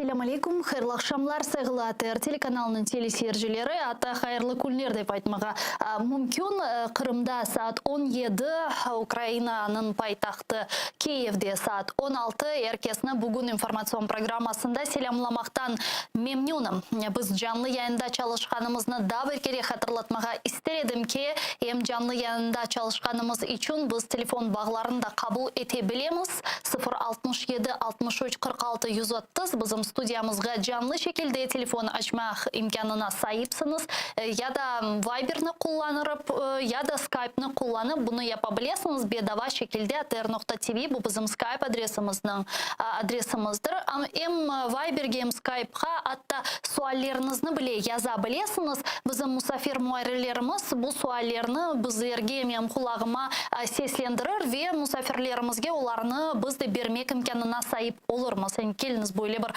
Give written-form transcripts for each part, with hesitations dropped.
Selâm aleyküm, hayırlı aqşamlar, sayğılı ATR telekanalınıñ teleseyircileri, atta hayırlı künler dep aytmağa mümkün. Qırımda saat 17, Ukrainanıñ paytahtı Kiyevde saat 16. Er kesni bugün informatsion programmasında selâmlamaqtan memnünim. Biz canlı yayında çalışqanımıznı daa bir kere hatırlatmağa ister edim ki, em canlı yayında çalışqanımız içün biz telefon bağlarını da qabul ete bilemiz. 0 67 63 46 130 bizim studiyamızğa canlı şekilde telefon açmaq imkânına saipsiñiz. Ya da Viberni qullanırıp, ya da Skype'nı qullanıp bunı yapa bilesiñiz bedava şekilde atr.tv bu bizim Skype adresimizniñ adresimizdir. Em Viberge, em Skype'qa atta sualleriñizni bile yaza bilesiñiz. Bizim musafir muarrirlerimiz bu suallerni bizlerge, menim qulağıma seslendirir ve musafirlerimizge olarnı biz de bermek imkânına saip olurmız. Yani keliñiz böyle bir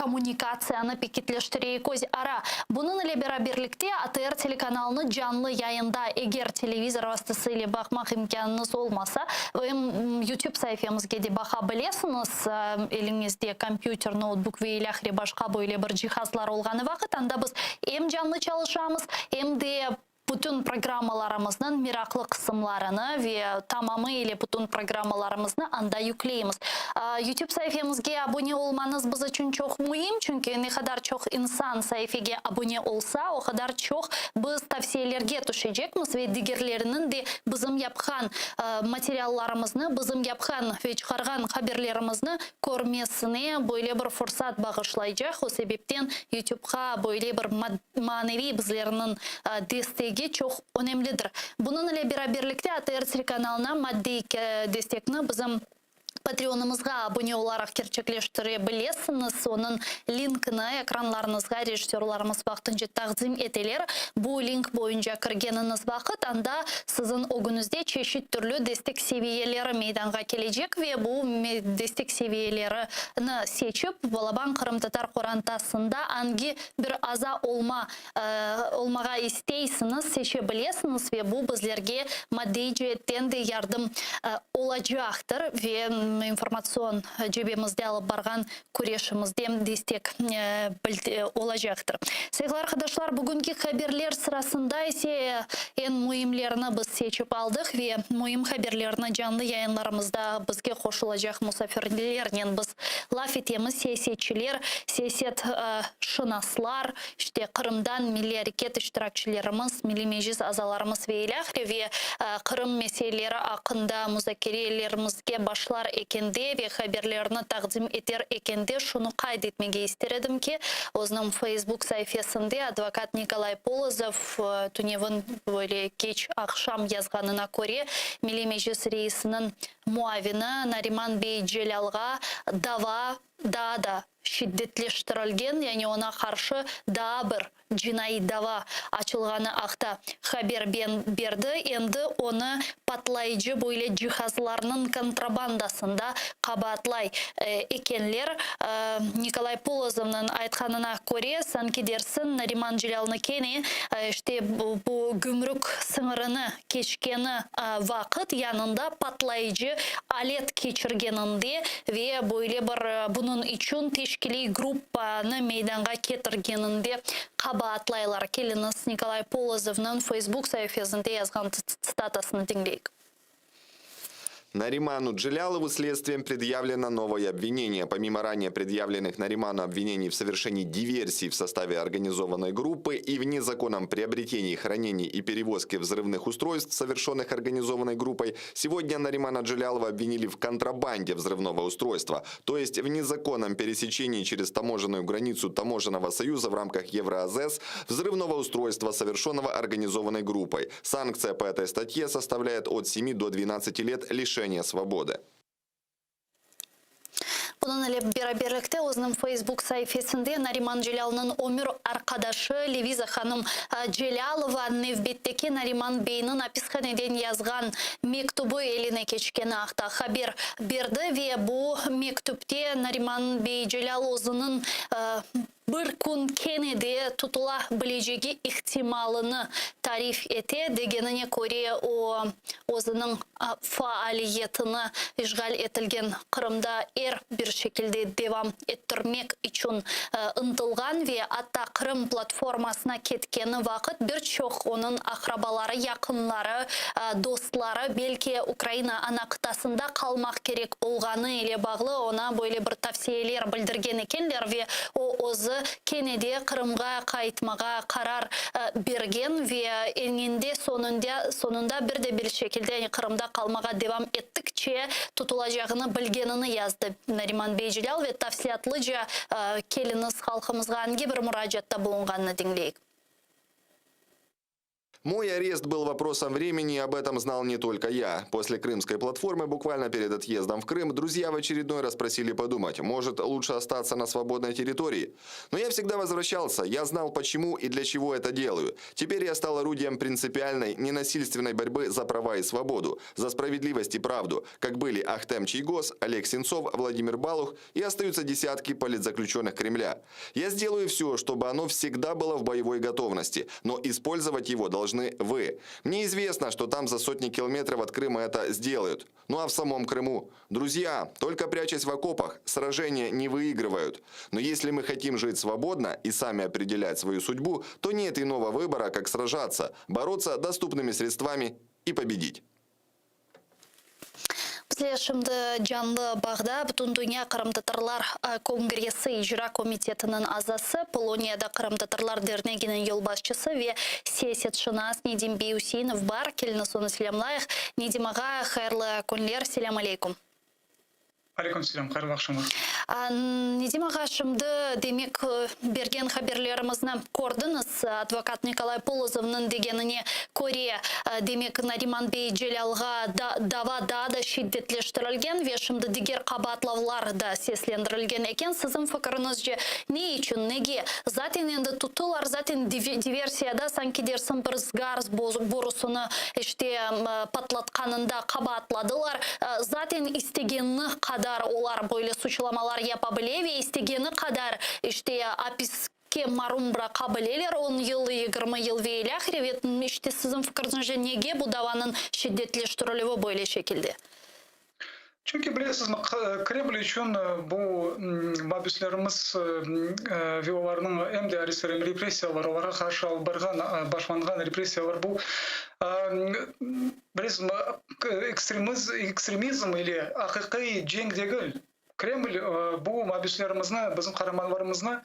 kommunikatsiyanı pekitleştireyik öz ara. Bunıñ ile beraberlikte ATR telekanalını canlı yayında eger televizor vastası ile baqmaq imkânıñız olmasa, em YouTube saifemizge de baqa bilesiñiz. Eliñizde kompyuter, noutbuk ve ilâhre başqa böyle bir cihazlar olğanı vaqıt anda biz em canlı çalışamız, em de bütün programmalarımıznıñ meraqlı qısımlarını ve tamamı ile bütün programmalarımıznı anda yükleymiz. YouTube saifemizge abone olmañız biz içün çoq müim, çünki ne qadar çoq insan saifege abone olsa, o qadar çoq biz tavsiyelerge tüşecekmiz ve digerleriniñ de bizim yapqan materiallarımıznı, bizim yapqan ve çıqarğan haberlerimizni körmesine böyle bir fırsat bağışlaycaq. O sebepten YouTubeqa böyle bir maneviy bizlerniñ destegi çoq önemlidir. Bunıñ ile beraberlikte ATR telekanalına maddiy destekni bizim Patreonımızğa abone olaraq kerçekleştire bilesiñiz. Onıñ linkini ekranlarıñızğa rejissörlarımız vaqtınca taqdim eteler. Bu link boyunca kirgeniñiz vaqıt anda siziñ ögüñizde çeşit türlü destek seviyeleri meydanğa kelecek ve bu destek seviyelerini seçip, balaban qırımtatar qorantasında angi bir aza olma olmağa isteysiñiz, seçe bilesiñiz ve bu bizlerge maddiy ceetten de yardım olacaqtır ve informatsion cebemizde alıp barğan küreşimizde destek olacaqtır. Sayğılı arqadaşlar, bugünki haberler sırasında ise eñ müimlerini biz seçip aldıq ve müim haberlerni canlı yayınlarımızda bizge qoşulacaq musafirlernen biz laf etemiz, siyasetçiler, siyaset şınaslar, işte Qırımdan milliy areket iştirakçilerimiz, Milliy Meclis azalarımız ve ilâhre ve Qırım meseleleri aqqında muzakerelerimizge başlar ekende ve haberlerni taqdim eter ekende şunı qayd etmege ister edim ki, özüniñ Feysbuk saifesinde advokat Nikolay Polozov tünevin böyle keç aqşam yazğanına köre, Milliy Meclis reisiniñ muavini Nariman bey Celâlğa dava daa da şiddetleştirilgen, yani oña qarşı daa bir cinaiy dava açılğanı aqta haber berdi, endi onı patlayıcı böyle cihazlarnıñ kontrabandasında qabaatlay ekenler. Nikolay Polozovnıñ aytqanına köre, sanki dersin, Nariman Celâlnı kene işte bu gümrük sıñırını keçkeni vaqıt yanında patlayıcı alet keçirgeninde ve böyle bir bunıñ içün teşkiliy gruppanı meydanğa ketirgeninde qabaatlaylar. Keliñiz, Nikolay Polozovnıñ Facebook saifesinde yazğan tsitatasını diñleyik. Нариману Джелялову следствием предъявлено новое обвинение. Помимо ранее предъявленных Нариману обвинений в совершении диверсий в составе организованной группы и в незаконном приобретении, хранении и перевозке взрывных устройств, совершенных организованной группой, сегодня Наримана Джелялова обвинили в контрабанде взрывного устройства, то есть в незаконном пересечении через таможенную границу Таможенного союза в рамках Евроазс взрывного устройства, совершенного организованной группой. Санкция по этой статье составляет от 7 до 12 лет лишения свободы. Bunıñ ile beraberlikte özüniñ Facebook saifesinde Nariman Celâlnıñ ömür arqadaşı Leviza hanım Celâlova nevbetteki Nariman beyniñ apishaneden yazğan mektübi eline keçkeni aqta haber berdi ve bu mektüpte Nariman bey Celâl özüniñ. bir kün kene de tutula bilecegi ihtimalını tarif ete. Degenine köre, o, özüniñ faaliyetini işğal etilgen Qırımda er bir şekilde devam ettirmek içün ıntılğan ve atta Qırım platformasına ketkeni vaqıt bir çoq onıñ aqrabaları, yaqınları, dostları belki Ukraina ana qıtasında qalmaq kerek olğanı ile bağlı oña böyle bir tavsiyeler bildirgen ekenler ve o özü kene de Qırımğa qaytmağa qarar bergen ve eninde soñunda bir de bir şekilde yani Qırımda qalmağa devam ettikçe tutulacağını bilgenini yazdı Nariman bey Celâl ve tafsilâtlıca keliñiz halqımızğa angi bir muracaatta bulunğanını diñleyik. Мой арест был вопросом времени, и об этом знал не только я. После Крымской платформы, буквально перед отъездом в Крым, друзья в очередной раз просили подумать, может, лучше остаться на свободной территории. Но я всегда возвращался, я знал, почему и для чего это делаю. Теперь я стал орудием принципиальной, ненасильственной борьбы за права и свободу, за справедливость и правду, как были Ахтем Чийгоз, Олег Сенцов, Владимир Балух и остаются десятки политзаключенных Кремля. Я сделаю все, чтобы оно всегда было в боевой готовности, но использовать его должны вы. Мне известно, что там за сотни километров от Крыма это сделают. Ну а в самом Крыму? Друзья, только прячась в окопах, сражения не выигрывают. Но если мы хотим жить свободно и сами определять свою судьбу, то нет иного выбора, как сражаться, бороться доступными средствами и победить. Bizler şimdi canlı bağda Bütündünya qırımtatarlar kongressi icra komitetiniñ azası, Poloniyada qırımtatarlar derneginiñ yolbaşçısı ve siyasetşınas Nedim bey Üseinov bar. Keliñiz onı selâmlayıq. Nedim ağa, hayırlı künler, selâm aleyküm. Aleyküm selâm, hayırlı aqşamlar. Nedim ağa, şimdi, demek, bergen haberlerimizni kördiñiz, advokat Nikolay Polozovnıñ degenine köre, demek, Nariman bey Celâlğa dava daa da şiddetleştirilgen ve şimdi diger qabaatlavlar da seslendirilgen eken. Siziñ fikiriñizce, ne içün, nege? Zaten endi tuttılar, zaten diversiyada sanki dersiñ bir gaz borusını, işte, patlatqanında qabaatladılar. Zaten istegenini qadar olar böyle suçlamalar yapa bile ve istegeni qadar, işte, apiske marum bıraqa bileler, on yıl, 20 yıl ve ilâhre. Ve, işte, siziñ fikiriñizce, nege bu davanıñ şiddetleştirilüvi böyle şekilde? Çünki, bilesizmi, Kreml içün bu mabüslerimiz ve olarnıñ em de arestler, em repressiyalar, olarğa qarşı alıp barğan, başlanğan repressiyalar bu, bilesizmi, ekstremizm ile aqiqiy cenk degil. Kreml bu mabüslerimizni, bizim qaramanlarımıznı,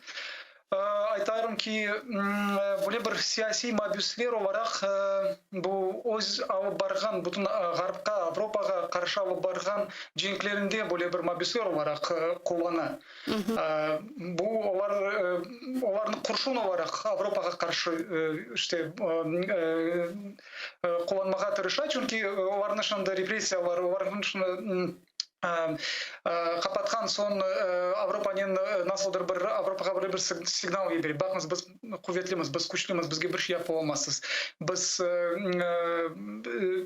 aytarım ki, böyle bir siyasiy mabüsler olaraq bu öz alıp barğan, bütün Ğarpqa, Avropağa qarşı alıp barğan cenklerinde böyle bir mabüsler olaraq qullana. Bu olar, olarnı qurşun olaraq Avropağa qarşı işte qullanmağa tırışa, çünki olarnı şimdi repressiyalar, olarnı şimdi Qapatqan soñ Avropanen nasıldır bir Avropağa böyle bir signal yibere, baqıñız, biz quvetlimiz, biz küçlümiz, bizge bir şey yapıp olmazsız, biz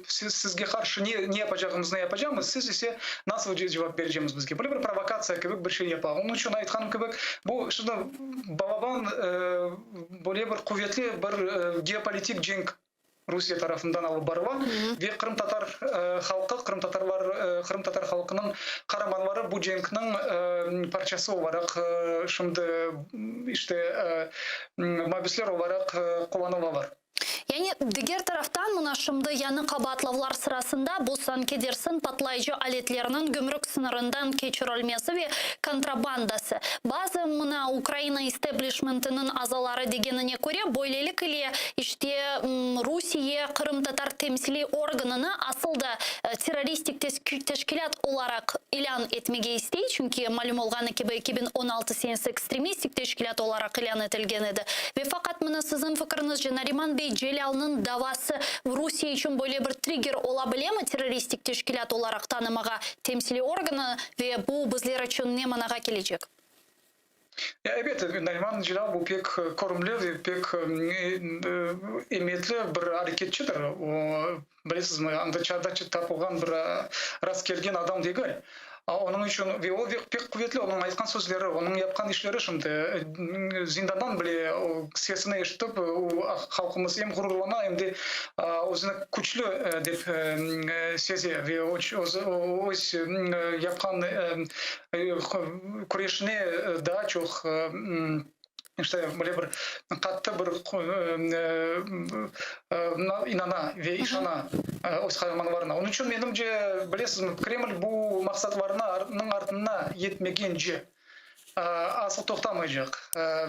sizge qarşı ne yapacağımıznı yapacamız, siz ise nasıl cevap berecemiz bizge. Böyle bir provokatsiya kibi bir şey yapa. Onıñ içün aytqanım kibi, bu şimdi balaban böyle bir quvetli bir geopolitik cenk Rusiye tarafından alıp barıla ve qırımtatar halqı, qırımtatarlar, qırımtatar halqınıñ qaramanları bu cenkniñ parçası olaraq şimdi işte mabüsler olaraq qullanılalar. Yani, diger taraftan, mına şimdi yañı qabaatlavlar sırasında bu, sanki dersiñ, patlayıcı aletlerniñ gümrük sıñırından keçirilmesi ve kontrabandası. Bazı, mına, Ukraina isteblişmentiniñ azaları degenine köre, böylelik ile, işte, Rusiye qırımtatar temsiliy organını asıl da terroristik teşkilât olaraq ilân etmege istey, çünki, malüm olğanı kibi, 2016 senesi ekstremistik teşkilât olaraq ilân etilgen edi. Ve faqat, mına, siziñ fikiriñizce, Nariman bey Celâlnıñ davası Rusiye içün böyle bir trigger ola bilemi terroristik teşkilât olaraq tanımağa temsiliy organı ve bu bizler içün ne manağa kelecek? Ya, ebet, Nariman Celâl bu pek körümli ve pek emiyetli bir areketçidir. O, bilesizmi, anda çağda tapılğan bir rastkelgen adam degil. Onıñ içün ve o pek quvetli, onıñ aytqan sözleri, onıñ yapqan işleri şimdi zindandan bile sesini eşitip, halqımız em ğururlana, em de özüni küçlü dep seze ve öz yapqan küreşine daa çoq işte böyle bir qattı bir inana ve işana öz qaramanlarına. Onıñ içün, menimce, bilesizmi, Kreml bu maqsatlarınıñ artına yetmegence asıl toqtamaycaq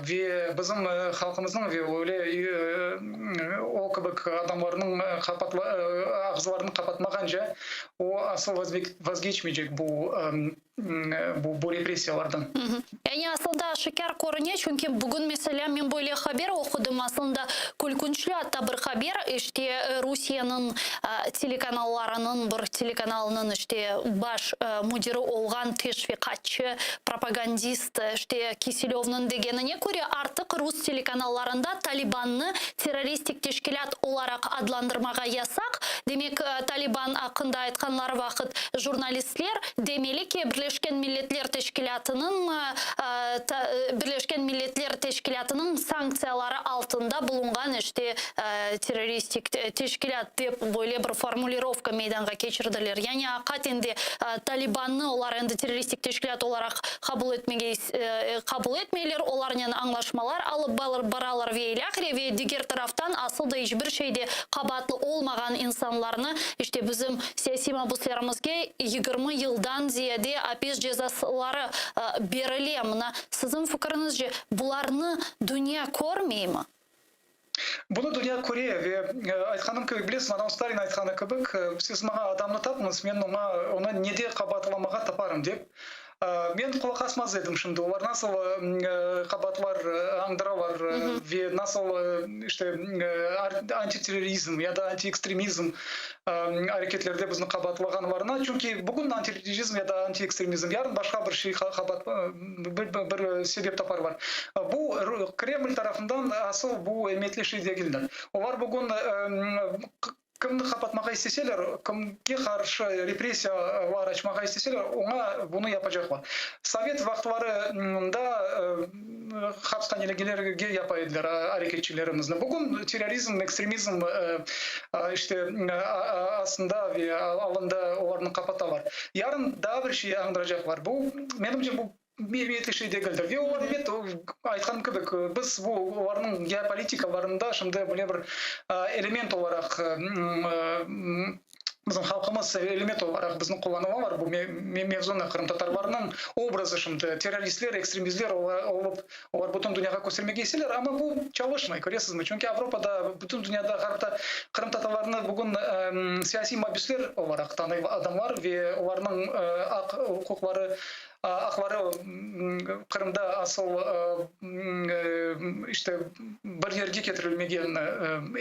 ve bizim halqımıznıñ ve öyle o kibi adamlarnıñ ağızlarını qapatmağance o asıl vazgeçmeycek bu bu repressiyalardan. Yani aslında aşikâr körüne, çünki bugün, meselâ, men böyle haber oqudım, aslında külkünçli atta bir haber, işte, Rusiyeniñ telekanallarınıñ bir telekanalınıñ, işte, baş müdiri olğan teşviqatçı, propagandist, işte, Kiselövniñ degenine köre, artıq rus telekanallarında Talibannı terroristik teşkilât olaraq adlandırmağa yasaq, demek, Taliban aqqında aytqanları vaqıt jurnalistler demeli ki, Birleşken Milletler Teşkilâtınıñ Birleşken Milletler Teşkilâtınıñ sanktsiyaları altında bulunğan işte terroristik teşkilât dep böyle bir formulirovka meydanğa keçirdiler. Yani aqaten de Talibannı olar endi terroristik teşkilât olaraq qabul etmege qabul etmeyler, olarnen añlaşmalar alıp baralar ve ilâhre ve diger taraftan asıl da iç bir şeyde qabaatlı olmağan insanlarnı işte bizim siyasiy mabuslerimizge 20 yıldan ziyade apis cezasları berile. Mına, siziñ fikiriñizce, bularnı dünya körmeymi? Bunı dünya köre ve, aytqanım kibi, bilesiz, anam Stalin aytqanı kibi, siz maña adamnı tapıñız, men oña, onı nede qabaatlamağa taparım, dep. Men qulaq asmaz edim şimdi, olar nasıl qabaatlar añdıralar ve nasıl, işte, antiterrorizm ya da antiekstremizm areketlerde bizni qabaatlağanlarına, çünki bugün antiterrorizm ya da antiekstremizm, yarın başqa bir şey qabaat, bir sebep taparlar. Bu Kreml tarafından asıl bu emiyetli şey degildir. Olar bugün kimni qapatmağa isteseler, kimge qarşı repressiyalar açmağa isteseler, oña bunı yapacaqlar. Sovet vaqıtlarında hapishanelerge yapa ediler areketçilerimizni. Bugün terrorizm, ekstremizm işte astında ve alında olarnı qapatalar. Yarın daa bir şey añdıracaqlar. Bu, menimce, bu emiyetli şey degildir. Ve olar, ebet, aytqanım kibi, biz bu olarnıñ geopolitikalarında şimdi böyle bir element olaraq, bizim halqımız element olaraq bizni qullanılalar bu mevzunı, qırımtatarlarnıñ obrazı şimdi terroristler, ekstremizler olıp, olar bütün dünyağa köstermege isteyler, amma bu çalışmay, köresizmi, çünki Avropada, bütün dünyada, Ğarpta qırımtatarlarnı bugün siyasiy mabüsler olaraq tanıy adamlar ve olarnıñ aq-uquqları Aqları Qırımda asıl işte bir yerge ketirilmegenini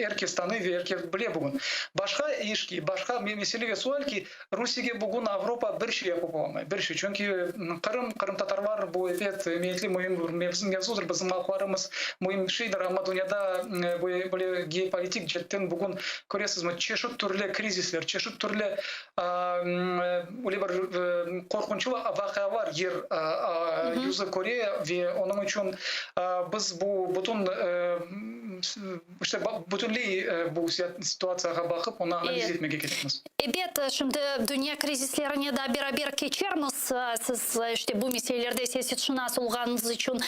er kes tanıy ve er kes bile bugün. Başqa iş ki, başqa mesele ve sual ki, Rusiyege bugün Avropa bir şey yapıp olamay, bir şey. Çünki Qırım, qırımtatarlar bu ebet emiyetli, müim bir mevzudır, bizim halqlarımız müim şeydir, amma dünyada böyle geopolitik cetten bugün köresizmi, çeşit türlü krizisler, çeşit türlü Öyle bir qorqunçlı vaqialar yer yüzü köre ve onıñ içün biz bu bütün işte bütünley bu situatsiyağa baqıp, onı analiz etmege kerekmiz. Ebet, şimdi dünya krizislerine da beraber keçermiz. Siz işte bu meselelerde siyasetşınas olğanıñız içün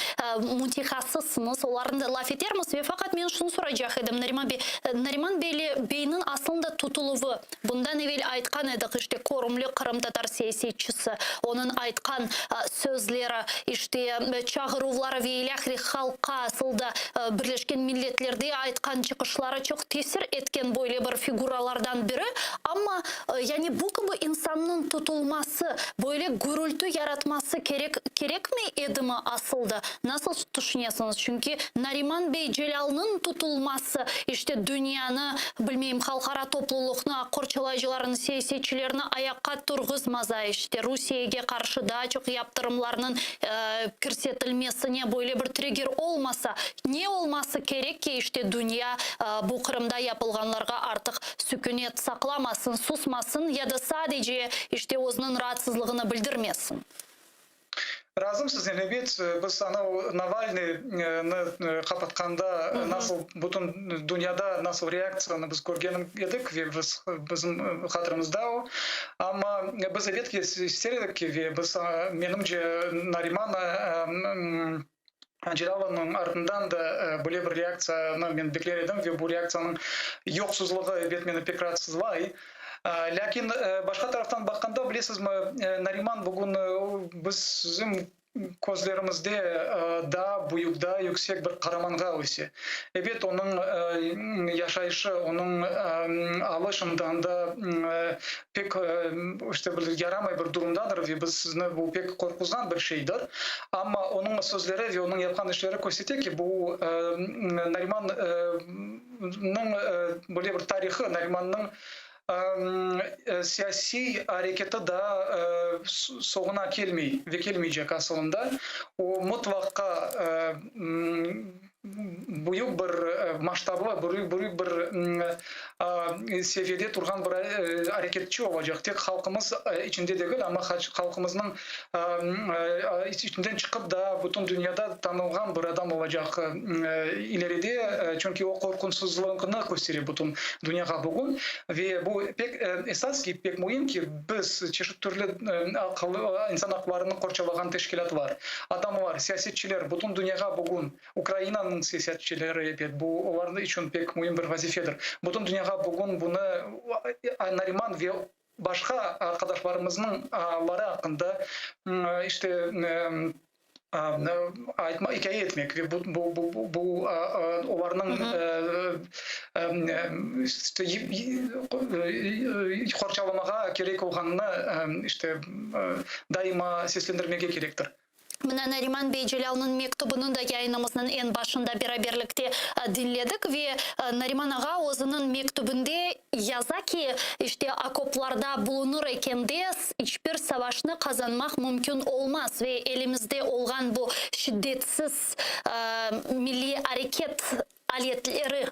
mütehassıssıñız, olarnı da laf etermiz. Ve faqat men şunı soracaq edim, Nariman bey, Nariman beyniñ aslında tutuluvı, Bundan evel aytqan edik, işte, körümli qırımtatar siyasetçisi, onıñ aytqan sözleri, işte, çağıruvları ve ilâhre halqqa asıl da Birleşken Milletlerde aytqan çıqışları çoq tesir etken böyle bir figuralardan biri. Amma, yani bu kibi insannıñ tutulması, böyle gürültü yaratması kerek, kerekmey edimi asıl da? Nasıl tüşünesiñiz? Çünki Nariman bey Celâlnıñ tutulması, işte, dünyanı, bilmeyim, halqara toplulıqnı, aq qorçalayıcılarnı, siyasetçilerni ayaqqa turğızmaza, işte, Rusiyege qarşı daa çoq yaptırımlarnıñ kirsetilmesine böyle bir trigger olmasa, ne olması kerek ki? ki, işte dünya bu Qırımda yapılğanlarğa artıq sükünet saqlamasın, susmasın ya da sadece işte özüniñ raatsızlığını bildirmesin? Razım siznen, ebet, biz ana o Navalnıynı qapatqanda nasıl bütün dünyada nasıl reaktsiyanı biz körgen edik ve biz bizim hatırımızda o. Amma biz ebet ki ister edik ki ve biz menimce Nariman Celâlovnıñ artından da böyle bir reaktsiyanı men bekler edim ve bu reaktsiyanıñ yoqsuzlığı ebet meni pek raatsızlay. Lâkin başqa taraftan baqqanda, bilesizmi, Nariman bugün bizim közlerimizde daa büyük, daa yüksek bir qaramanğa öse. Ebet, onıñ yaşayışı, onıñ alı şimdi anda pek işte bir yaramay bir durumdadır ve bizni bu pek qorquzğan bir şeydir. Amma onıñ sözleri ve onıñ yapqan işleri kösete ki, bu Narimannıñ böyle bir tarihı, Narimannıñ siyasiy areketi daa soñuna kelmey ve kelmeycek asılında. O mıtlaqqa büyük bir masştablı, büyük bir seviyede turğan bir areketçi olacaq. Tek halqımız içinde degil, amma halqımıznıñ içinden çıqıp da bütün dünyada tanılğan bir adam olacaq ileride, çünki o qorqunsızlığını köstere bütün dünyağa bugün. Ve bu pek esas ki, pek müim ki, biz çeşit türlü insan aqlarını qorçalağan teşkilâtlar, adamlar, siyasetçiler bütün dünyağa bugün, Ukrainanıñ siyasetçileri, ebet, bu olar içün pek müim bir vazifedir, bütün dünyağa bugün bunı Nariman ve başqa arqadaşlarımıznıñ alları aqqında işte aytma, ikâye etmek ve bu bu bu bu olarnıñ işte qorçalamağa kerek olğanını işte daima seslendirmege kerektir. Mına Nariman bey Celâlnıñ mektübini da yayınımıznıñ eñ başında beraberlikte diñledik ve Nariman ağa özüniñ mektübinde yaza ki, işte okoplarda bulunır ekende iç bir savaşnı qazanmaq mümkün olmaz ve elimizde olğan bu şiddetsiz milliy areket aletleri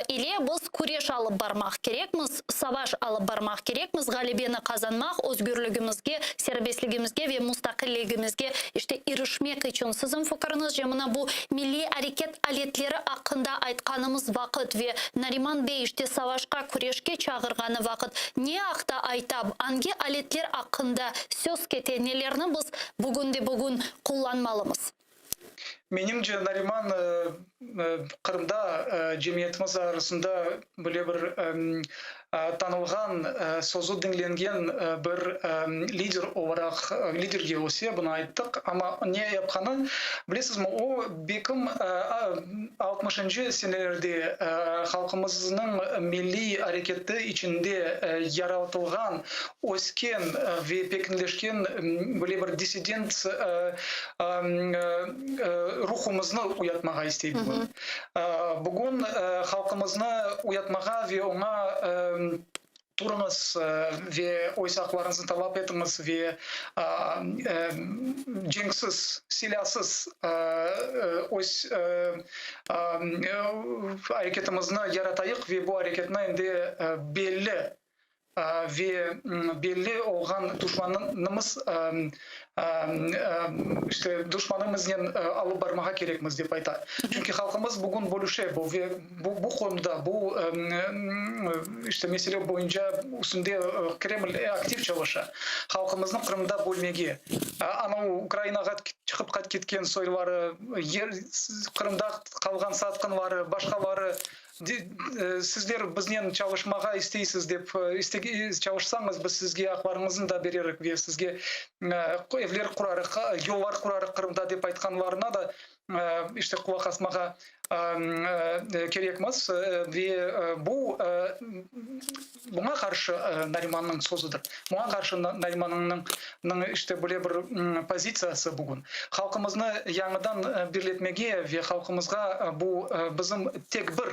ile biz küreş alıp barmaq kerekmiz, savaş alıp barmaq kerekmiz, ğalebeni qazanmaq, özgürligimizge, serbestligimizge ve mustaqilligimizge, işte, irişmek içün. Siziñ fikiriñizce, mına bu milliy areket aletleri aqqında aytqanımız vaqıt ve Nariman bey, işte, savaşqa, küreşke çağırğanı vaqıt ne aqta ayta, angi aletler aqqında söz kete, nelerni biz bugünde-bugün qullanmalımız? Menimce, Nariman, Qırımda cemiyetimiz arasında böyle bir tanılğan, sözü diñlengen bir lider olaraq, liderge öse, bunı ayttıq. Amma ne yapqanı, bilesizmi, o, bekim altmışıncı senelerde halqımıznıñ milliy areketi içinde yaratılğan, ösken ve pekinleşken böyle bir dissident ruhumıznı uyatmağa istey bugün. Bugün halqımıznı uyatmağa ve oña turıñız ve öz aqlarıñıznı talap etiñiz ve cenksiz, silâsız öz areketimizni yaratayıq ve bu areketni endi belli Ve belli olğan duşmanımız, işte, duşmanımıznen alıp barmağa kerekmiz, dep ayta. Çünki halqımız bugün bölüşe, bu ve bu qonuda, bu, işte, mesele boyunca üstünde Kreml aktiv çalışa, halqımıznı Qırımda bölmege. Ana Ukrainağa çıqıp ketken soyları, Qırımda qalğan satqınları, başqaları. Sizler biznen çalışmağa isteysiz dep, çalışsañız, biz sizge aqlarıñıznı da bererik ve sizge evler qurarıq, yollar qurarıq Qırımda dep aytqanlarına da işte qulaq asmağa kerekmiz. Ve bu buña qarşı Narimannıñ sözüdir. Buña qarşı Narimannıñ işte böyle bir pozitsiyası bugün. Halqımıznı yañıdan birletmege ve halqımızğa bu bizim tek bir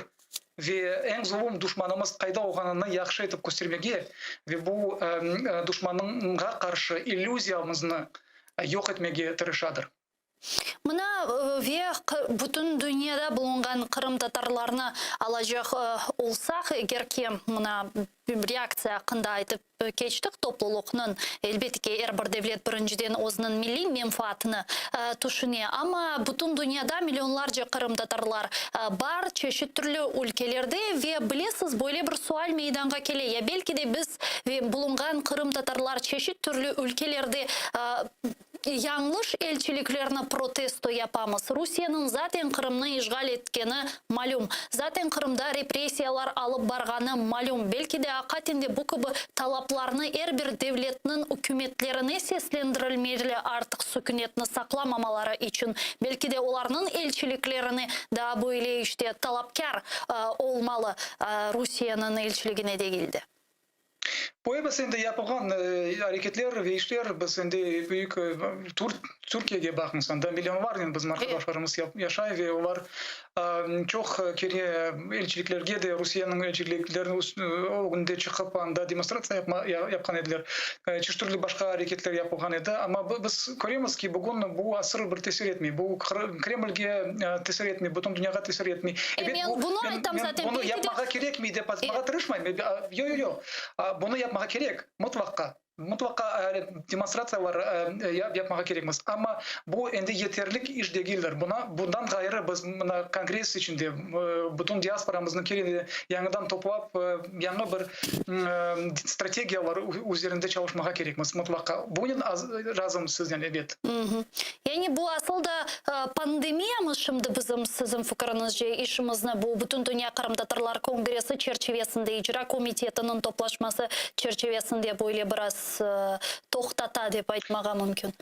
ve eñ zulum duşmanımız qayda olğanını yahşı etip köstermege ve bu duşmanğa qarşı illüziyamıznı yoq etmege tırışadır. Mına ve bütün dünyada bulunğan qırımtatarlarnı alacaq olsaq, eger ki, mına reaktsiya aqqında aytıp keçtik, toplulıqnıñ, elbette ki, er bir devlet birinciden özüniñ milliy menfaatını tüşüne, amma bütün dünyada millionlarca qırımtatarlar bar, çeşit türlü ülkelerde ve bilesiz, böyle bir sual meydanğa kele, ya belki de biz ve bulunğan qırımtatarlar çeşit türlü ülkelerde Yañlış elçiliklerni protesto yapamız. Rusiyeniñ zaten Qırımnı işğal etkeni malüm. Zaten Qırımda repressiyalar alıp barğanı malüm. Belki de aqaten de bu kibi talaplarnı er bir devletniñ ükümetlerine seslendirilmeli artıq sükünetni saqlamamaları içün. Belki de olarnıñ elçiliklerine daa böyle işte talapkâr olmalı, Rusiyeniñ elçiligine degil de. Bu episi endi yapılğan areketler ve işler, biz endi büyük Türkiyege baqıñız, anda millionlarnen bizim arqadaşlarımız yaşay ve olar çoq kere elçiliklerge de, Rusiyeniñ elçilikleriniñ ögünde çıqıp, anda demonstratsiya yapqan ediler, çeşit türlü başqa areketler yapılğan edi. Amma biz köremiz ki, bugün bu asır bir tesir etmey, bu Kremlge tesir etmey, bütün dünyağa tesir etmey. E, men bunı aytam zaten. Bunı yapmağa kerekmey dep aytmağa tırışmayım. Yoq, yoq, yoq. Bunı yapmağa kerek, mıtlaqqa. Mıtlaqqa demonstratsiyalar yapmağa kerekmiz. Amma bu endi yeterlik iş degildir. Buna, bundan ğayrı biz mına kongress içinde bütün diasporamıznı kene de yañıdan toplap, yañı bir strategiyalar üzerinde çalışmağa kerekmiz, mıtlaqqa. Bunen razım siznen, ebet. Yani bu asıl da pandemiyamı şimdi bizim, siziñ fikiriñizce, işimizni bu Bütündünya qırımtatarlar kongressi çerçivesinde, icra komitetiniñ toplaşması çerçivesinde böyle biraz toqtata dep aytmağa mümkün?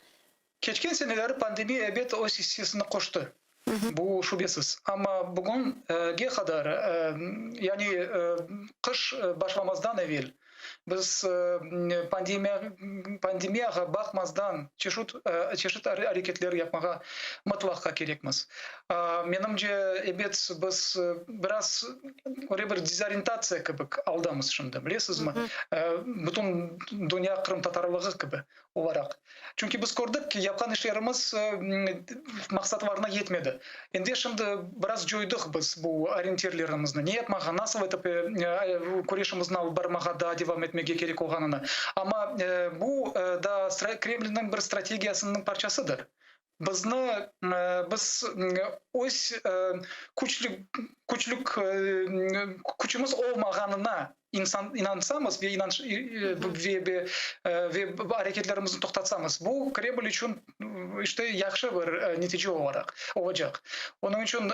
Keçken seneleri pandemiya ebet öz issesini qoştı, bu şübesiz. Amma bugünge qadar, yani qış başlamazdan evel, Biz pandemiya pandemiyağa baqmazdan çeşit çeşit areketler yapmağa mıtlaqqa kerekmiz. Menimce, ebet, biz biraz öyle bir dezorientatsiya kibi aldamız şimdi, bilesizmi? Bütün dünya qırımtatarlığı kibi olaraq. Çünki biz kördik ki, yapqan işlerimiz maqsatlarına yetmedi. Endi şimdi biraz coydıq biz bu orientirlerimizni, ne yapmağa, nasıl etip küreşimizni alıp barmağa daa devam etmege kerek olğanını. Amma bu da Kremlniñ bir strategiyasınıñ parçasıdır. Bizni, biz öz küçlük, küçlük, küçümiz olmağanına İnsan inansamız ve inanç ve ve areketlerimizni toqtatsamız, bu Kreml içün işte yahşı bir netice olaraq olacaq. Onıñ içün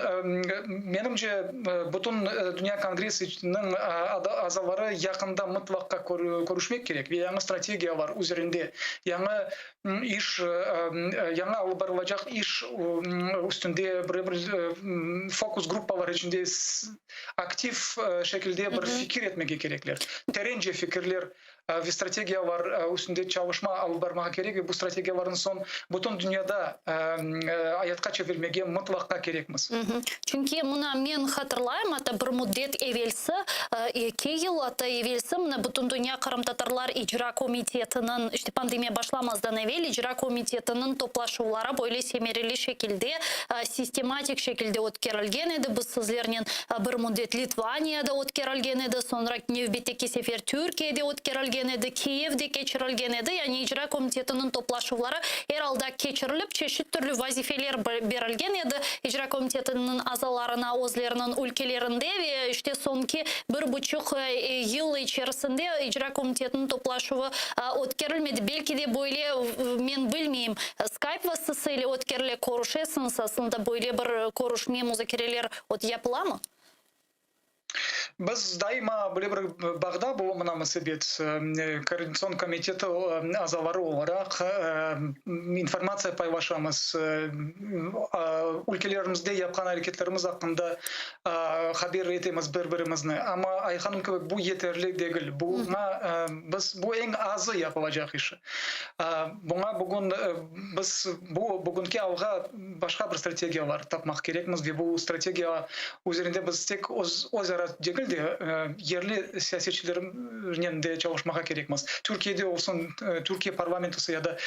menimce bütün Dünya Kongressiniñ azaları yaqında mıtlaqqa körüşmek kerek ve yañı strategiyalar üzerinde, yañı iş, yañı alıp barılacaq iş üstünde bir bir fokus gruppalar içinde aktiv şekilde bir fikir etmege kerekler. Terence fikirler ve strategiyalar üstünde çalışma alıp barmağa kerek ve bu strategiyalarnı soñ bütün dünyada ayatqa çevirmege mıtlaqqa kerekmiz. Çünki mına men hatırlayım, atta bir müddet evelsi, eki yıl atta evelsi, mına Bütündünya qırımtatarlar icra komitetiniñ, işte pandemiya başlamazdan evel icra komitetiniñ toplaşuvları böyle semereli şekilde, sistematik şekilde ötkerilgen edi. Biz sizlernen bir müddet Litvaniyada ötkerilgen edi, soñra nevbetteki sefer Türkiyede ötkerilgen edi, Kiyevde keçirilgen edi. Yani icra komitetiniñ toplaşuvları er alda keçirilip, çeşit türlü vazifeler berilgen edi icra komitetiniñ azalarına özleriniñ ülkelerinde ve işte soñki bir buçuq yıl içerisinde icra komitetiniñ toplaşuvı ötkerilmedi. Belki de böyle, men bilmeyim, Skype vasıtası ile ötkerile, körüşesiñiz, aslında böyle bir körüşme, muzakereler yapılamı? Biz daima böyle bir bağda bulunamız, ebet, Koordinatsion komiteti azaları olaraq informatsiya paylaşamız, ülkelerimizde yapqan areketlerimiz aqqında haber etemiz bir-birimizni. Amma, aytqanım kibi, bu yeterli degil. Buña biz, bu eñ azı yapılacaq iş. Buña bugün biz bu bugünki alğa başqa bir strategiyalar tapmaq kerekmiz ve bu strategiya üzerinde biz tek öz, özara. halqara degil de, yerli siyasetçilernen de çalışmağa kerekmiz. Türkiyede olsun, Türkiye parlamentosı ya da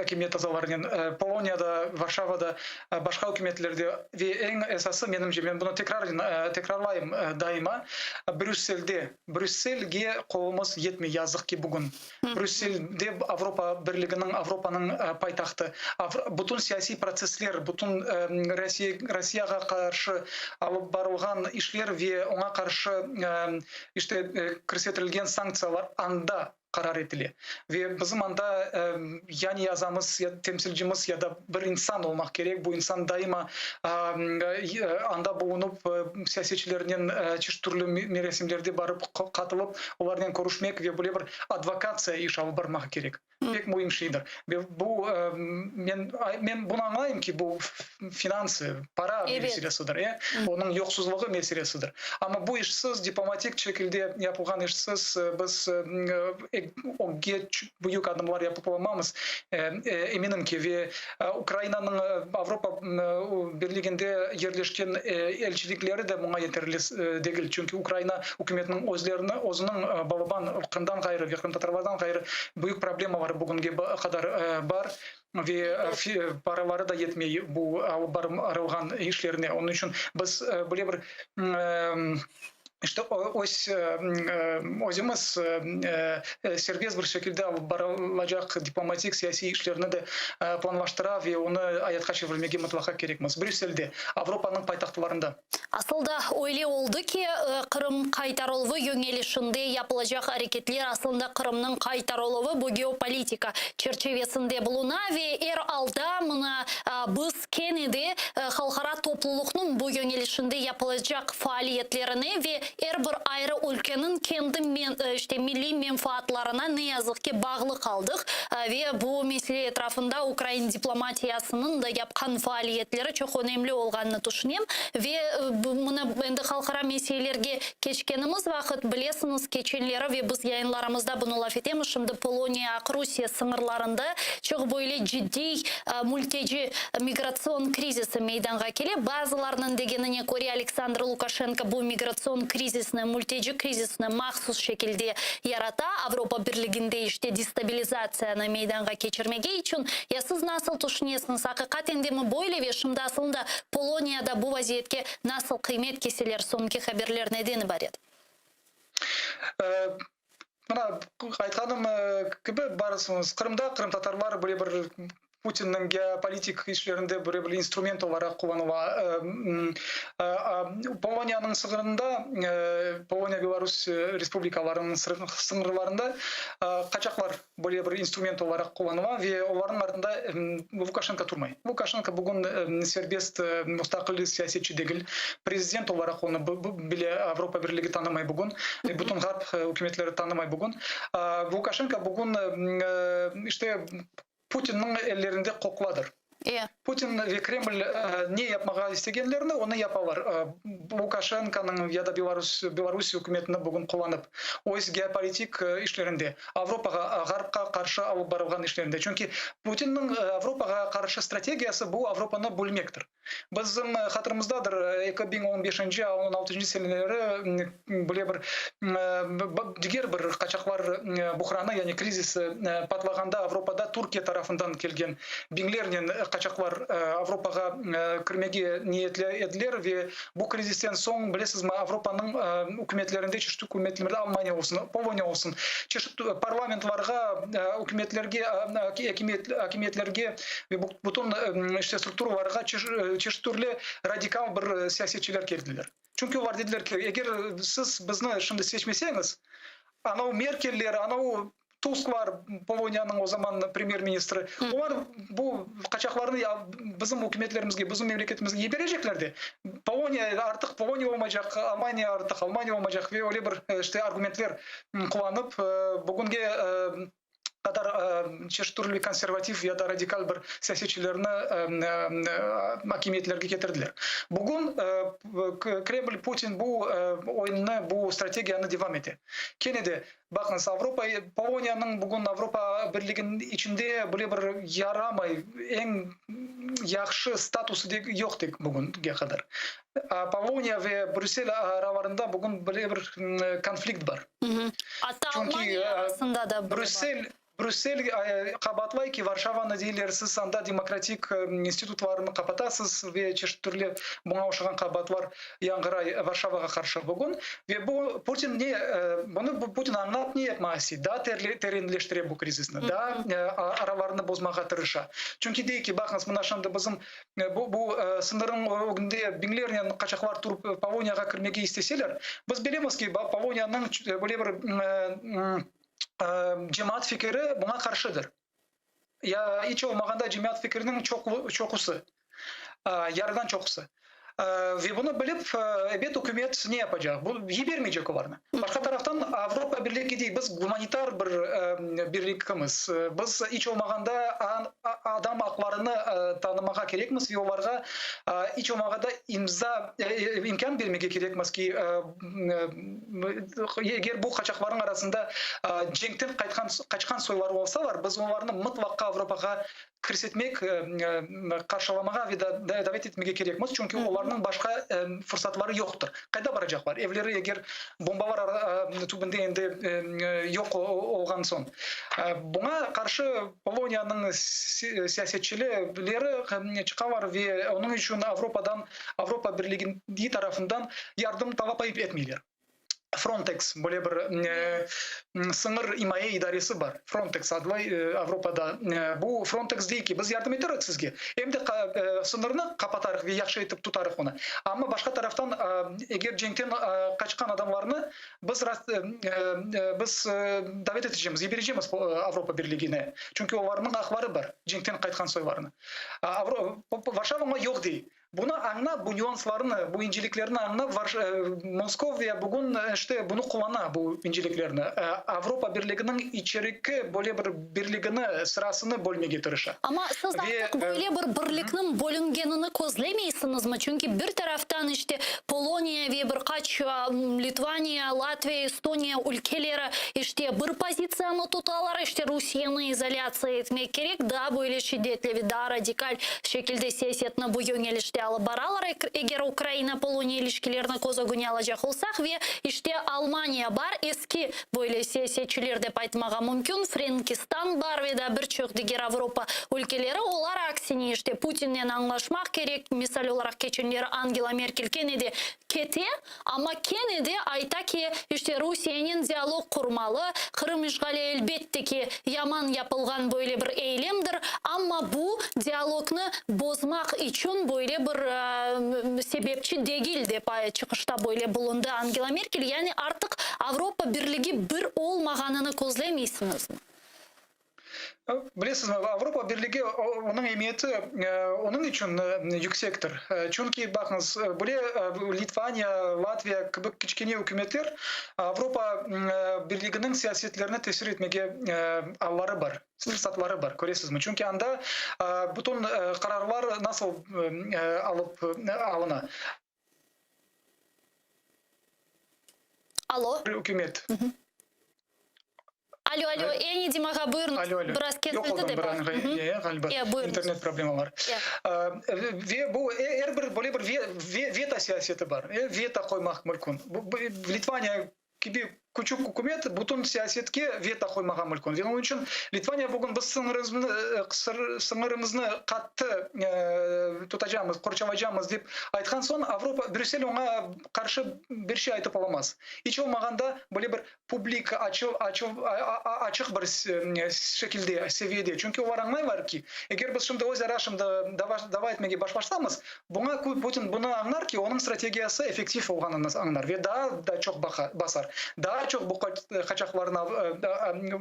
akimiyet azalarınen, Poloniyada, Varşavada, başqa ükümetlerde ve eñ esası, menimce, men bunı tekrar tekrarlayım daima, Brüsselde. Brüsselge qolumız yetmey, yazıq ki, bugün. Brüsselde Avropa Birliginiñ, Avropanıñ paytahtı. Bütün siyasiy protsessler, bütün Rossiyağa qarşı alıp barılğan işler ve oña qarşı işte kirsetilgen sanktsiyalar anda qarar etile. Ve bizim anda yani azamız, ya temsilcimiz ya da bir insan olmaq kerek, bu insan daima anda bulunıp, siyasetçilernen çeşit türlü merasimlerde barıp qatılıp, olarnen körüşmek ve böyle bir advokatsiya iş alıp barmaq kerek. Pek müim şeydir. Ve bu, men, men bunı añlayım ki, bu finansı, para meselesidir, e, onıñ yoqsuzlığı meselesidir. Amma bu işsiz, diplomatik şekilde yapılğan işsiz biz ögge büyük adımlar yapıp olamamız, eminim ki, ve Ukrainanıñ Avropa Birliginde yerleşken elçilikleri de buña yeterli degil, çünki Ukraina ükümetiniñ özlerini, özüniñ balaban Qırımdan ğayrı ve qırımtatarlardan ğayrı büyük problemaları bugünge qadar bar ve paraları da yetmey bu alıp barılğan işlerine. Onıñ içün biz böyle bir İşte, öz, özümiz serbest bir şekilde alıp barılacaq diplomatik, siyasiy işlerni de planlaştıra ve onı ayatqa çevirmege mıtlaqa kerekmiz. Brüsselde, Avropanıñ paytahtlarında. Asıl da öyle oldı ki, Qırım qaytarıluvı yöñelişinde yapılacaq areketler aslında Qırımnıñ qaytarıluvı bu geopolitika çerçevesinde buluna ve er alda mına biz Kene de halqara toplulıqnıñ bu yöñelişinde yapılacaq faaliyetlerine ve er bir ayrı ülkeniñ kendi işte milliy menfaatlarına ne yazıq ki bağlı qaldıq ve bu mesele etrafında ukrain diplomatiyasınıñ da yapqan faaliyetleri çoq önemli olğanını tüşünem ve mına endi halqara meselelerge keçkenimiz vaqıt bilesiñiz keçenleri ve biz yayınlarımızda bunı laf etemiz şimdi Poloniya Aqrusiye sıñırlarında çoq böyle ciddiy mülteci, migratsion krizisi meydanğa kele. Bazılarınıñ degenine köre, Aleksandr Lukaşenko bu migratsion krizisni, mülteci krizisini mahsus şekilde yarata, Avropa Birliginde işte destabilizatsiyanı meydanğa keçirmege içün. Ya siz nasıl tüşünesiñiz, aqiqaten demi böyle ve şimdi aslında Poloniyada bu vaziyetke nasıl qıymet keseler, soñki haberler neden ibaret? Mına, aytqanım kibi, barısıñız, Qırımda qırımtatarlar böyle bir Putinniñ geopolitik işlerinde böyle bir instrument olaraq qullanıla. Poloniyanıñ sıñırında, Poloniya, Belarus respublikalarınıñ sıñırlarında qaçaqlar böyle bir instrument olaraq qullanıla ve olarnıñ artında Lukaşenko turmay. Lukaşenko bugün serbest, mustaqil siyasetçi degil. Prezident olaraq onı bile Avropa Birligi tanımay bugün, bütün Ğarp ükümetleri tanımay bugün. Lukaşenko bugün işte Putinniñ ellerinde qoqladır. Putin ve Kreml ne yapmağa istegenlerini, onı yapalar. Lukaşenkonıñ ya da Belarus Belarus ükümetini bugün qullanıp, öz geopolitik işlerinde, Avropağa, Ğarpqa qarşı alıp barılğan işlerinde. Çünki Putinniñ Avropağa qarşı strategiyası bu Avropanı bölmektir. Bizim hatırımızdadır, 2015-nci, 16-ncı seneleri böyle bir diger bir qaçaqlar buhranı, yani krizisi patlağanda Avropada Türkiye tarafından kelgen biñlernen qaçaqlar Avropağa kirmege niyetli ediler ve bu krizisten soñ, bilesizmi, Avropanıñ ükümetlerinde, çeşit ükümetlerde, Almaniya olsun, Poloniya olsun, çeşit parlamentlarğa, ükümetlerge, akimiyetlerge ve bütün işte strukturalarğa çeşit türlü radikal bir siyasetçiler keldiler. Çünki olar dediler ki, eger siz bizni şimdi seçmeseñiz, anav Merkeller, anav Tusklar, Poloniyanıñ o zaman premyer-ministri, olar bu qaçaqlarnı bizim ükümetlerimizge, bizim memleketimizge yiberecekler de, Poloniya artıq Poloniya olmaycaq, Almaniya artıq Almaniya olmaycaq ve öyle bir işte argumentler qullanıp, bugünge qadar çeşit türlü konservativ ya da radikal bir siyasetçilerni akimiyetlerge ketirdiler. Bugün Kreml, Putin bu oyunnı, bu strategiyanı devam ete. Kene de, baqıñız, Avropa, Poloniyanıñ bugün Avropa Birliginiñ içinde böyle bir yaramay, eñ yahşı statusı yoq tek bugünge qadar. Poloniya ve Brüssel aralarında bugün böyle bir konflikt bar. Atta Almaniya arasında da Brüssel Brüssel qabaatlay ki, Varşavanı deyler, siz anda demokratik institutlarnı qapatasız ve çeşit türlü buña oşağan qabaatlar yañğıray Varşavağa qarşı bugün. Ve bu Putin ne, bunı Putin añlap ne yapmağa istey? Daa terenleştire bu krizisni, daa aralarını bozmağa tırışa. Çünki dey ki, baqıñız, mına şimdi bizim Bu, bu sıñırnıñ ögünde biñlernen qaçaqlar turıp Poloniyağa kirmege isteseler, biz bilemiz ki, Poloniyanıñ böyle bir cemaat fikiri buña qarşıdır. Ya iç olmağanda cemaat fikiriniñ çoqusı, yarıdan çoqusı. Ve bunı bilip, ebet, ükümet ne yapacaq? Bu, yibermeycek olarnı. Başqa taraftan, Avropa Birligi dey, biz gumanitar bir birlikimiz, biz iç olmağanda adam aqlarını tanımağa kerekmiz ve olarğa iç olmağanda imza, imkân bermege kerekmiz ki, eger bu qaçaqlarnıñ arasında cenkten qaytqan, qaçqan soyları olsalar, biz olarnı mıtlaqqa Avropağa kirsetmek, qarşılamağa ve davet etmege kerekmiz, çünki olarnıñ başqa fırsatları yoqtır. Qayda baracaqlar? Evleri eger bombalar tübünde endi yoq olğan soñ. Buña qarşı Poloniyanıñ siyasetçileri çıqalar ve onıñ içün Avropadan, Avropa Birligi tarafından yardım talap etmeyler. Frontex, böyle bir sıñır imaye idaresi bar, Frontex adlı Avropada. Bu Frontex dey ki, biz yardım eterik sizge, em de sıñırnı qapatarıq ve yahşı etip tutarıq onı. Amma başqa taraftan, eger cenkten qaçqan adamlarnı biz biz davet etecemiz, yiberecemiz Avropa Birligine, çünki olarnıñ aqları bar, cenkten qaytqan soylarını. Varşava oña yoq dey. Bunı añlap, bu nüanslarnı, bu inceliklerni añlap, Moskoviya bugün, işte, bunı qullana, bu inceliklerni, Avropa Birliginiñ içeriki böyle bir birligini, sırasını bölmege tırışa. Amma siz artıq böyle bir birlikniñ bölüngenini közlemeysiñizmi? Çünki bir taraftan, işte, Poloniya ve bir qaç Litvaniya, Latviya, Estoniya ülkeleri, işte, bir pozitsiyanı tutalar, işte, Rusiyeni izolâtsiya etmek kerek, daa böyle şiddetli ve daa radikal şekilde siyasetni bu yöñelişte alıp baralar, eger Ukraina-Poloniya ilişkilerini köz ögüne alacaq olsaq, ve işte Almaniya bar, eski böyle siyasetçiler dep aytmağa mümkün, Frenkistan bar ve daa bir çoq diger Avropa ülkeleri, olar aksine işte Putinnen añlaşmaq kerek, misal olaraq keçenleri Angela Merkel kene de kete, Amma kene de ayta ki, işte Rusiyenen dialog qurmalı, Qırım işğali elbette ki, yaman yapılğan böyle bir eylemdir, amma bu, dialognı bozmaq içün böyle bir sebepçi degil, dep çıqışta böyle bulundı Angela Merkel. Yani artıq Avropa Birligi bir olmağanını közlemeysiñizmi? Bilesizmi, Avropa Birligi, onıñ emiyeti onıñ içün yüksektir. Çünki, baqıñız, bile Litvaniya, Latviya kibi kiçkene ükümetler Avropa Birliginiñ siyasetlerine tesir etmege alları bar, fırsatları bar, köresizmi? Çünki anda bütün qararlar nasıl alıp alına? Alo. Ükümet. Alo, alo, Eni Dimağa buyurıñız. Alo, alo. Biraz Yoq kesildi oldım dep. bir anğa, ğaliba. E, buyurıñız. İnternet problemalar. Ve bu er bir böyle bir veto siyaseti bar. Veto qoymaq mümkün. Litvaniya kibi küçük ükümet bütün siyasetke veto qoymağa mümkün. Ve onıñ içün Litvaniya bugün biz sıñırımıznı qattı tutacamız, qorçalaycamız dep aytqan soñ, Avropa, Brüssel oña qarşı bir şey aytıp olamaz. İç olmağanda böyle bir publik, açıq bir şekilde, seviyede. Çünki olar añlaylar ki, eger biz şimdi öz ara şimdi dava etmege başlasamız, Buña Putin bunı añlar ki, onıñ strategiyası effektiv olğanını añlar ve daa da çoq basar, daa çoq bu qaçaqlarnı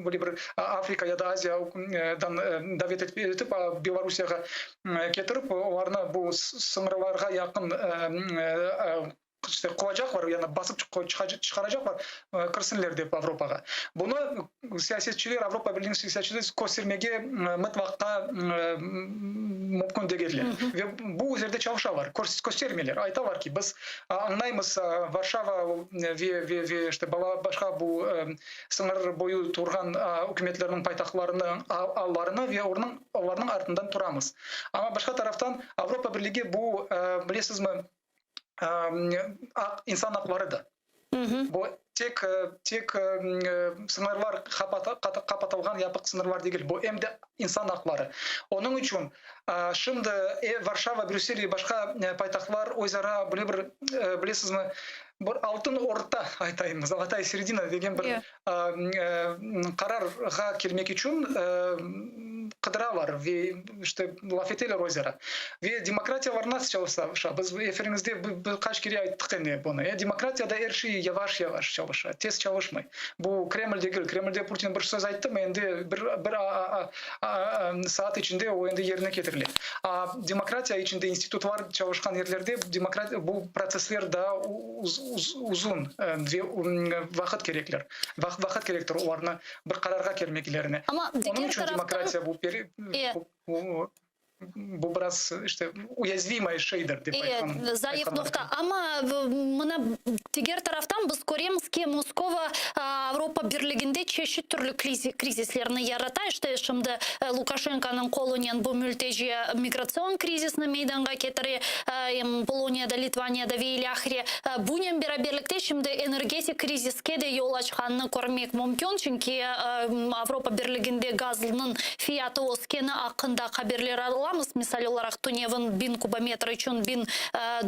böyle bir Afrika ya da Aziyadan davet etip Belorusiyağa ketirip, olarnı bu sıñırlarğa yaqın işte quvacaqlar, yani basıp çıqaracaqlar, kirsinler dep Avropağa. Bunı siyasetçiler, Avropa Birliginiñ siyasetçileri köstermege mıtlaqqa mümkün degiller. Ve bu üzerinde çalışalar, köstermeyler. Aytalar ki, biz añlaymız, Varşava ve ve ve işte başqa bu sıñır boyu turğan ükümetlerniñ paytahtlarınıñ allarını ve olarnıñ artından turamız. Amma başqa taraftan Avropa Birligi bu, bilesizmi, Aq, insan aqları da. Bu tek tek sıñırlar qapatılğan yapıq sıñırlar degil, bu em de insan aqları. Onıñ içün şimdi Varşava, Brüssel ve başqa paytahtlar öz ara böyle bir, bilesizmi, bir altın orta aytayım, zolotaya seredina degen bir qararğa kelmek içün qıdıralar ve işte laf eteler öz ara. Ve demokratiyalar nasıl çalışa? Biz efiriñizde bir qaç kere ayttıq endi bunı. Demokratiyada er şey yavaş-yavaş çalışa, tez çalışmay. Bu Kreml degil. Kremlde Putin bir söz ayttımı, endi bir bir saat içinde o endi yerine ketirile. A demokratiya içinde institutlar çalışqan yerlerde bu protsessler daa uzun ve vaqıt kerekler, vaqıt kerektir olarnı bir qararğa kelmeklerine. Amma Onıñ diger içün taraftan demokratiya bu bu biraz işte uyazvimaya şeydir dep aytqan. Zayıf noqta. Amma mına diger taraftan biz köremiz ki, Moskova Avropa Birliginde çeşit türlü krizislerni yarata. İşte şimdi Lukaşenkonıñ qolunen bu mülteci migratsion krizisni meydanğa ketire, em Poloniyada, Litvaniyada ve ilâhre. Bunen beraberlikte şimdi energetik kriziske de yol açqanını körmek mümkün, çünki Avropa Birliginde gaznıñ fiyatı öskeni aqqında haberler alamız. Misal olaraq, tünevin biñ kubometr içün biñ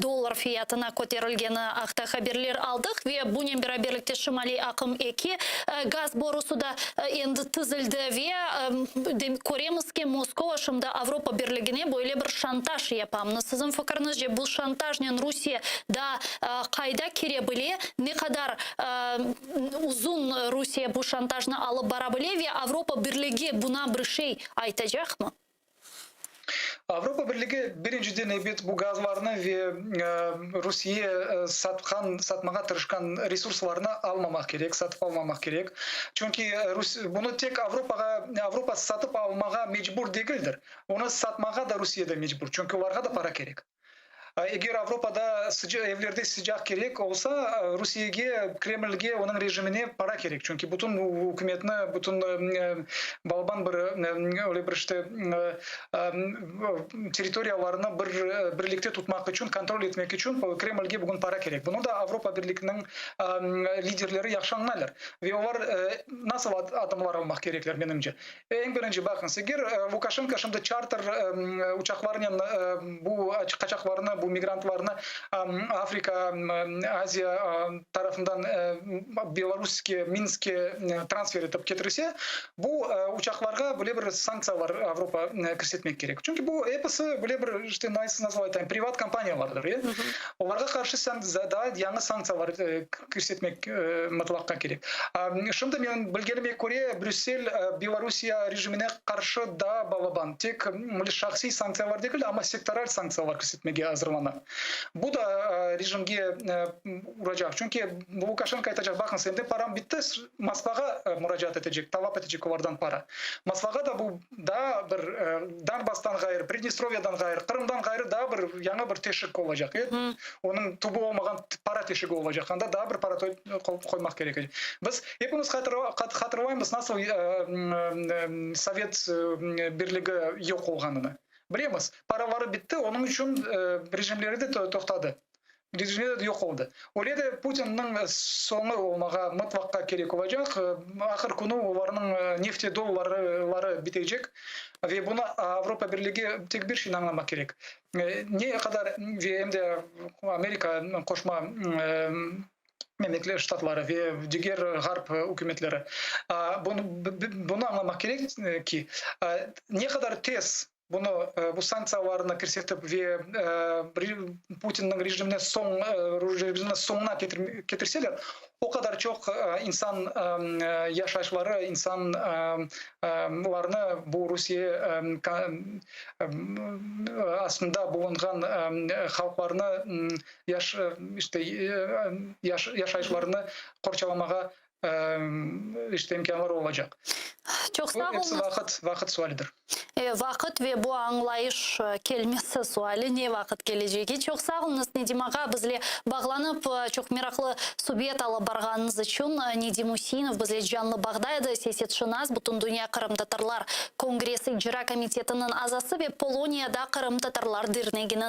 dollar fiyatına köterilgeni aqta haberler aldıq ve bunen beraberlikte Şimaliy aqım eki gaz borusı da endi tizildi ve köremiz ki, Moskova şimdi Avropa Birligine böyle bir şantaj yapa. Mına siziñ fikiriñizce, bu şantajnen Rusiye daa qayda kire bile, ne qadar uzun Rusiye bu şantajnı alıp bara bile ve Avropa Birligi buna bir şey aytacaqmı? Avropa Birligi birinciden ebet bu gazlarnı ve Rusiye satqan, satmağa tırışqan resurslarnı almamaq kerek, satıp almamaq kerek. Çünki bunı tek Avropağa, Avropa satıp almağa mecbur degildir. Onı satmağa da Rusiye de mecbur, çünki olarğa da para kerek. Eger Avropada evlerde sıcaq kerek olsa, Rusiyege, Kremlge, onıñ rejimine para kerek. Çünki bütün ükümetni, bütün balaban bir öyle bir işte territoriyalarını bir birlikte tutmaq içün, kontrol etmek içün Kremlge bugün para kerek. Bunı da Avropa Birliginiñ liderleri yahşı añlaylar. Ve olar nasıl adımlar almaq kerekler, menimce? Eñ birinci, baqıñız, eger Lukaşenko şimdi çarter uçaqlarnen bu qaçaqlarnı, bu migrantlarnı Afrika, Aziya tarafından Belaruske, Minskke transfer etip ketirse, bu uçaqlarğa böyle bir sanktsiyalar Avropa kirsetmek kerek. Çünki bu episi böyle bir, işte, nasıl aytayım, privat kompaniyalardır, e. Olarğa qarşı daa yañı sanktsiyalar kirsetmek mıtlaqqa kerek. Şimdi menim bilgenime köre, Brüssel Belorusiya rejimine qarşı daa balaban, tek şahsiy sanktsiyalar degil, amma sektoral sanktsiyalar kirsetmege azırlana. Bu da rejimge uracaq. Çünki Lukaşenko aytacaq, baqıñız, endi param bitti, Moskvağa muracaat etecek, talap etecek olardan para. Moskvağa da bu daa bir Donbasstan ğayrı, Pridnestrovyadan ğayrı, Qırımdan ğayrı daa bir yañı bir teşik olacaq. Onıñ tübü olmağan para teşigi olacaq. Anda daa bir para qoymaq kerek. Biz epimiz hatırlaymız, nasıl Sovet Birligi yoq olğanını. Bilemiz, paraları bitti, onıñ içün rejimleri de toqtadı. Rejimleri de yoq oldı. Öyle de Putinniñ soñu olmağa mıtlaqqa kerek olacaq. Ahır künü olarnıñ nefti, dollarları bitecek ve bunı Avropa Birligi tek bir şeyni añlamaq kerek. Ne qadar ve em de Amerika Qoşma Memleketler Ştatları ve diger ğarp ükümetleri bunı añlamaq kerek ki, ne qadar tez bunı, bu sanktsiyalarnı kirsetip ve Putinniñ rejimine soñ, rejimini soñuna ketirseler, o qadar çoq insan yaşayışları, insanlarnı bu Rusiye astında bulunğan halqlarnı işte yaşayışlarını qorçalamağa işte imkânları olacaq. Çoq sağ Bu episi oluñız. vaqıt, vaqıt sualidir. Vaqıt ve bu añlayış kelmesi suali, ne vaqıt kelecegi. Çoq sağ oluñız, Nedim ağa, bizle bağlanıp, çoq meraqlı subet alıp barğanıñız içün. Nedim Üseinov bizle canlı bağda edi, siyasetşınas, Bütündünya qırımtatarlar kongressi icra komitetiniñ azası ve Poloniyada qırımtatarlar derneginiñ.